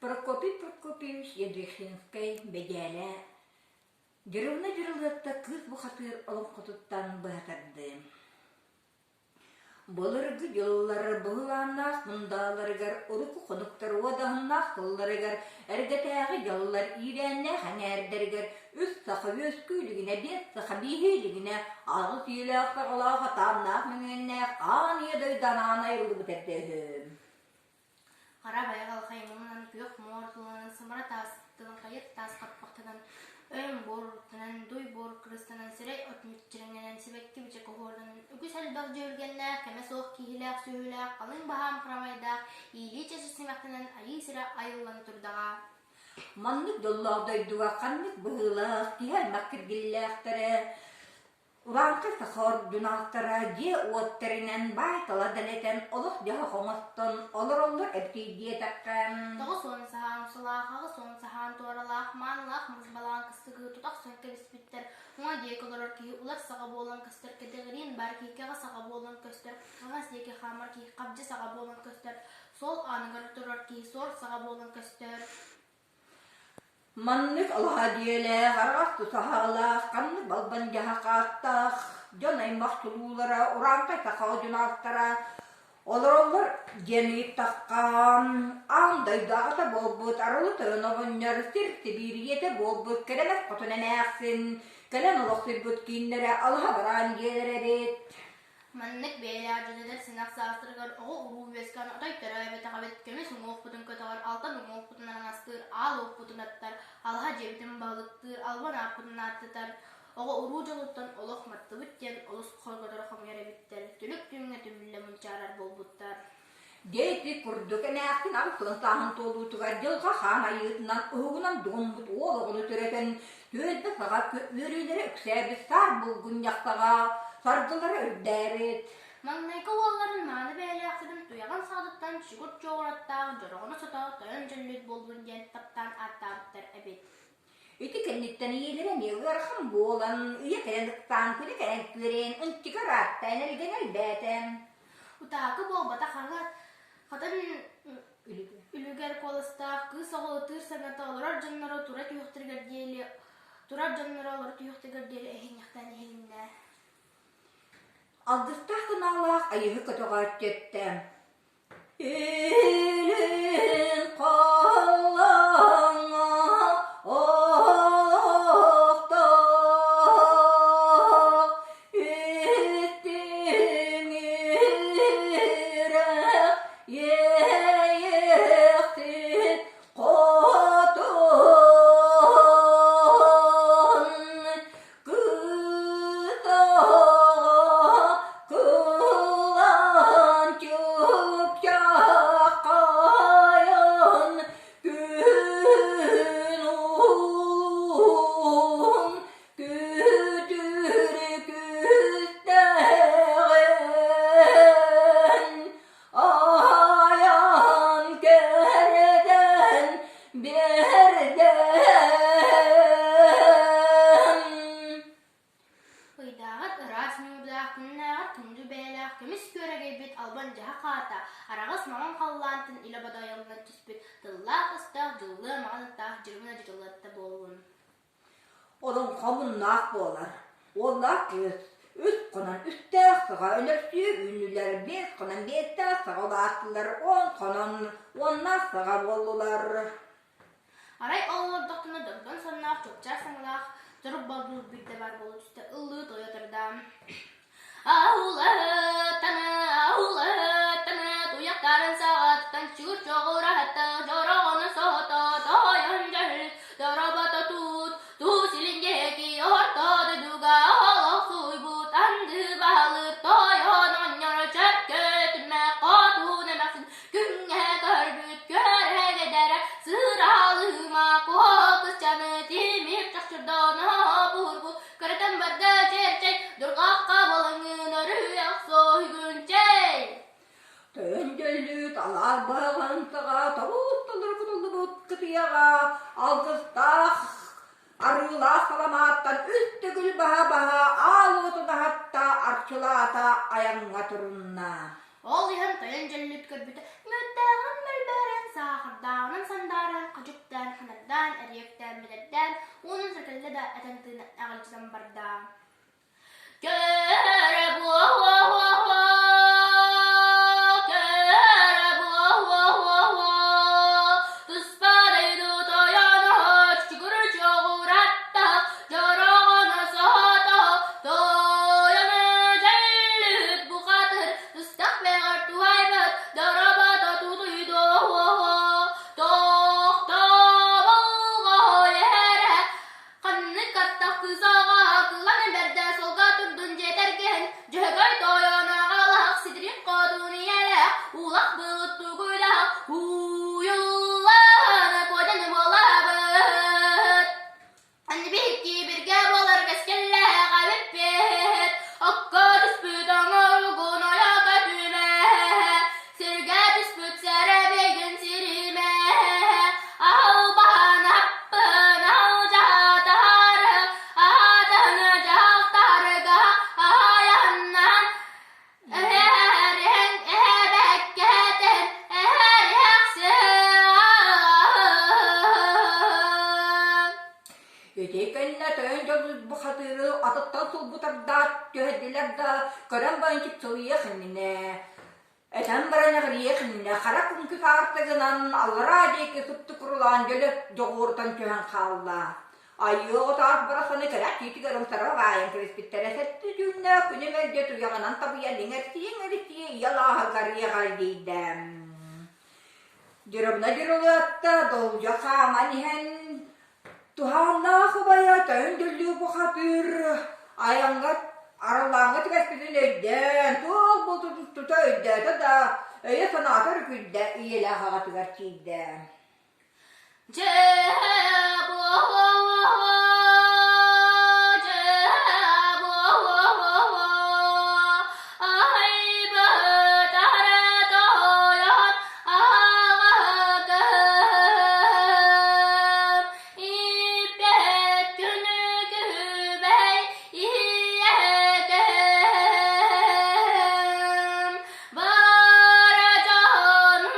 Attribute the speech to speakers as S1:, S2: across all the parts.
S1: Прокопий Прокопьевич Ядрихинскай Бэдьээлэ Дьырылына Дьырылыатта кыыс бухатыыр олоҥхотуттан быһа тардыы. Былыргы дьыллар быһылааннаах мындааларыгар, урукку хонуктар уодаһыннаах сылларыгар, эргэтээҕи дьаллар иирээннээх эҥээрдэригэр үс саха үөскүү илигинэ, биэс саха бииһи илигинэ, аҕыс үйэлээх саҕалаах атааннаах мөҥүөннээх аан ийэ дойду анаан айыллыбыт эрдэ үһү.
S2: Хара байҕал хайманан, күөх муора тылынан, сымара таастан, хайыр таас хаппахтанан, өҥ буоруттанан, дуй буор кырыстанан, сирэй от мүччүрэҥнэнэн, сибэкки бичик оһуорданан, үгүс элбэх дьүһүлгэннээх, кэмэ суох киһилээх сүөһүлээх, халыҥ баһаам харамайдаах, иилии чэчир симэхтэнэн айыы сирэ айыллан турдаҕа.
S1: Маннык дьоллоох дойдуга ханнык быһыылаах киһи аймах киргиллээхтэрэ Урааҥхай саха ордунаахтара дьиэ-уот тэринэн, баай-тала дэлэтэн, олох-дьаһах оҥостон олороллор эбитий диэтэххэ
S2: 90 саһаан усталаах, 80 саһаан туоралаах, маанылаах мас балаҕан кыстыгы тута охсон кэбиспиттэр. Уҥа диэки олорор киһи улар саҕа буолан көстөр, кэтэҕириин баар киһи кэҕэ саҕа буолан көстөр, хаҥас диэки хаамар киһи хабдьы саҕа буолан көстөр, суол ааныгар турар киһи суор саҕа буолан көстөр.
S1: Маннык алаһа дьиэлээх, араас тусаһалаах, ханнык балбан дьаһах ааттаах дьон-аймах чулуулара, урааҥхай саха одьунаастара олороллор диэн ыйыттахха, аан дойду аҕата буолбут Арылы Тойон оҕонньор сир Сибиирийэтэ буолбут Кэрэмэс Хотун эмээхсин кэлэн олохсуйбут кииннэрэ алаһа бараан дьиэлэрэ эбит.
S2: Маннык бэйэлээх дьонугар сэнэх саастарыгар оҕо-уруу үөскээн отой төрөөбөтөх эбит, көмүс уҥуохпутун көтөҕөр, алтан уҥуохпутун араҥастыыр, аал уоппутун аттар, алаһа дьиэбитин баһылыктыыр, албан ааппытын ааттатар, оҕо-уруу дьолуттан олох маттыбыт диэн олус хорготоро хомуйар эбиттэр, түлүк түүҥҥэ түмүллэ мунчаарар буолбуттар.
S1: Дьэ ити курдук эмээхсин аҕыс сааһын туолуутугар дьылҕа хаан айыытынан уһугунан дугуммут уол оҕону төрөтөн, түөлбэ саҕа үөрүүлэрэ үксээбит саар булгунньахтаҕа саргылара үрдээбит.
S2: Маҥнайгы уолларын мааны бэйэлээхситин туйаҕын саҕатыттан сүгүр чуоҕураттаах дьороҕону сото тойон дьөллүт буоллун диэн таптаан ааттаабыттар эбит.
S1: Ити кэнниттэн ийэлэрэ эмиэ ыарахан буолан, үйэ кэлэн ыксаан, күнэ кэлэн күөрэйэн, ынчыга ыраатта, энэлгэнэ элбээтэ.
S2: Утаакы буолбатах аҥар хатан үлүгэр куоластаах кыыс оҕо ытыыр саҥата олорор дьонноро тура түһүөхтэригэр диэри турар дьонноро олоро түһүөхтэригэр диэри эһиҥнэхтээн иһилиннэ.
S1: Алгыстаах санаалаах айыһы көтөҕөөччү эттэ Илин халлааҥҥа охтоох истиҥ иһирэх иэйиэхсит хотун Кытаҕа кылаан чыпчаххайан күн уһун күтүр күстээҕин айан кэрдэн биэрдэм.
S2: Ыйдааҕыт ыраас ньуурдаах, күннээҕит күндү бэйэлээх көмүс күөрэгэйбит албан дьаһах аата, араҕас маҥан халлаантан илэ бодойомунан түспүт тыллаах-өстөөх дьыллыа маҥан аттаах дьырыбына дьырылыатта буоллун.
S1: Олоҥхо муннаах буолар. Уоллаах кыыс үс хонон үстээх саҕа өлөрсүү үүннүлэр, биэс хонон биэстээх саҕа улааттылар, он хонон уоннаах саҕа буоллулар.
S2: Арай ол олордохтуна дордон сонноох, чуопчаар саҥалаах, торук балбыыр биирдэ баар буола түстэ, ыллыы тойо турда. Аулаттана, аулаттана, туйахтарын саҕаттан сүгүр чоҕураһатта, дьороҕону соһото, тойон дьөһүл, доробото туут, туус илин диэки орто дойдуга олохсуйбут анды баһылык тойон оҕонньоро чөркөтүмэ хотун эмээхсин күҥҥэ көрбүт көрөгөдөрө сыралыма куокусчаны тимир чохчордоно буурбут Көрөтөн барда чэрчэй, дурҕахха балаҥын өрүһүйэ охсуһугун чэй!
S1: Төндөллүт алаас баҕантаҕа тобукталары кутуллубут кытыйаҕа алгыстаах арыылаах саламааттан үс төгүл баһа-баһа аал уотун аһатта, арчылаата, айаҥҥа турунна.
S2: Ол иһэн тойон дьөллүт көрбүтэ, мүөттээҕин мөлбөөрөн, саахардааҕынан сандааран. да этэн-тыынан эҕэлдьитэн барда. Көрө буо-уо-уо, көрө буо-уо-уо, туспа дойду тойоно чугур чоҕуратта, дьороҕоно соһото, тойоно дьэллүт бухатыр, тустах бэҕэр туһайбыт, дорообото тутуйдуо, тохтобулга эрэ Ханнык аттах кыыс аҕа кылан бэрдэ суолга турдун дьиэтэргэн, Дьөһөгөй тойон аҕалаах ситирин хотун ийэлээх, Уулах былыт тугуйдаах, Ууйуллан куотан буолабыт. Биһикки биргэ буолар кэскиллээх эбиппит, Окко түспүт оҥоругун ойо көтүмэ, Сиргэ түспүт сэрэбиэгин сиримэ, Албаһын аппын алдьатаары, Аатын дьахтарга айаннан Эһэриҥ эбэккэтин эһэриэхсин.
S1: Ити кэннэ тойон дьон бухатыыры атыттан сулбутардаат түһэрдилэр да көрөн баран чыпчылыйыах иннинэ Этэн баран эҕирийиэх иннинэ хара күҥкү аартыгынан аллараа диэки суптукурулаан дьөлө дьоҕуурутан түһэн хаалла. Айыы оҕото ат барахсаны кэрэх тиитигэр умсара баайан кэбиспиттэрэ сэттэ түүннээх күнү мэлдьи туйаҕынан табыйан иҥэрсийэ-иҥэрсийэ ийэ алааһыгар иэҕэлдьийдэ. Дьырыбына дьырылыатта долдьо хааман иһэн Туһааннаах убайа тойон дөллүү бухатыыр айаҥҥа араллааҥҥа түбэспитин өйдөөн, туох буолбутун тута өйдөөтө да, өйө-санаата өрүкүйдэ, ийэлээх аҕатыгар тиийдэ.
S2: Дьэ буо-буо, дьэ буо-буо, айбытара тойон Аҕаҕым ииппэт күнү-күбэй ийэкэм бара дьонум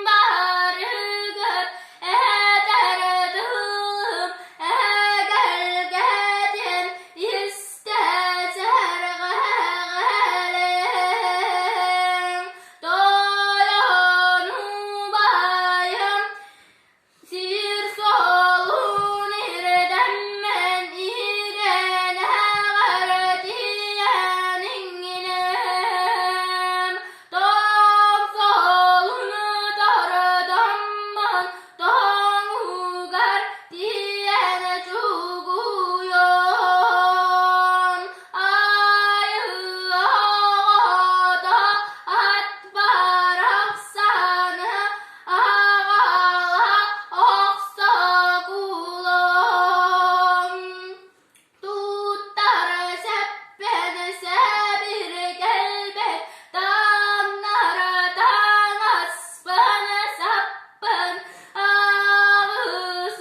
S2: барыгыт этэр тылым эгэлгэтин истэ сэргэҕэлэҥ Тойон убайым сир суолун ирдэммэн ирэнэҕэр тиийэн иҥинэм тоҥ суолун тордоммун тоҥугар тиийэн чугуйуом Айыы-оҕото ат барахсаны аҕала охсокулун Туттар сэппэн сэбиргэлбэт таҥнары таҥаспын саппын Аҕыс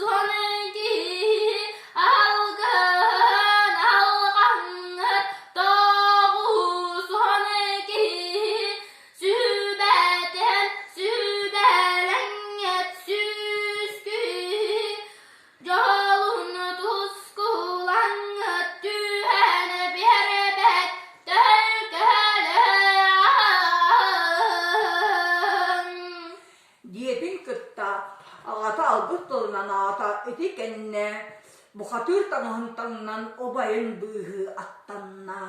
S2: киһи алгыһын алҕаҥҥыт 90 киһи сүбэтин сүбэлэҥҥит 100 киһи дьолун тускулаҥҥыт түһэн биэрбэт төлкөлөөн.
S1: Диэтин кытта аҕата алгыс тылынан аата ити кэннэ бухатыыр таҥаһын таҥнан убайын быыһыы аттанна.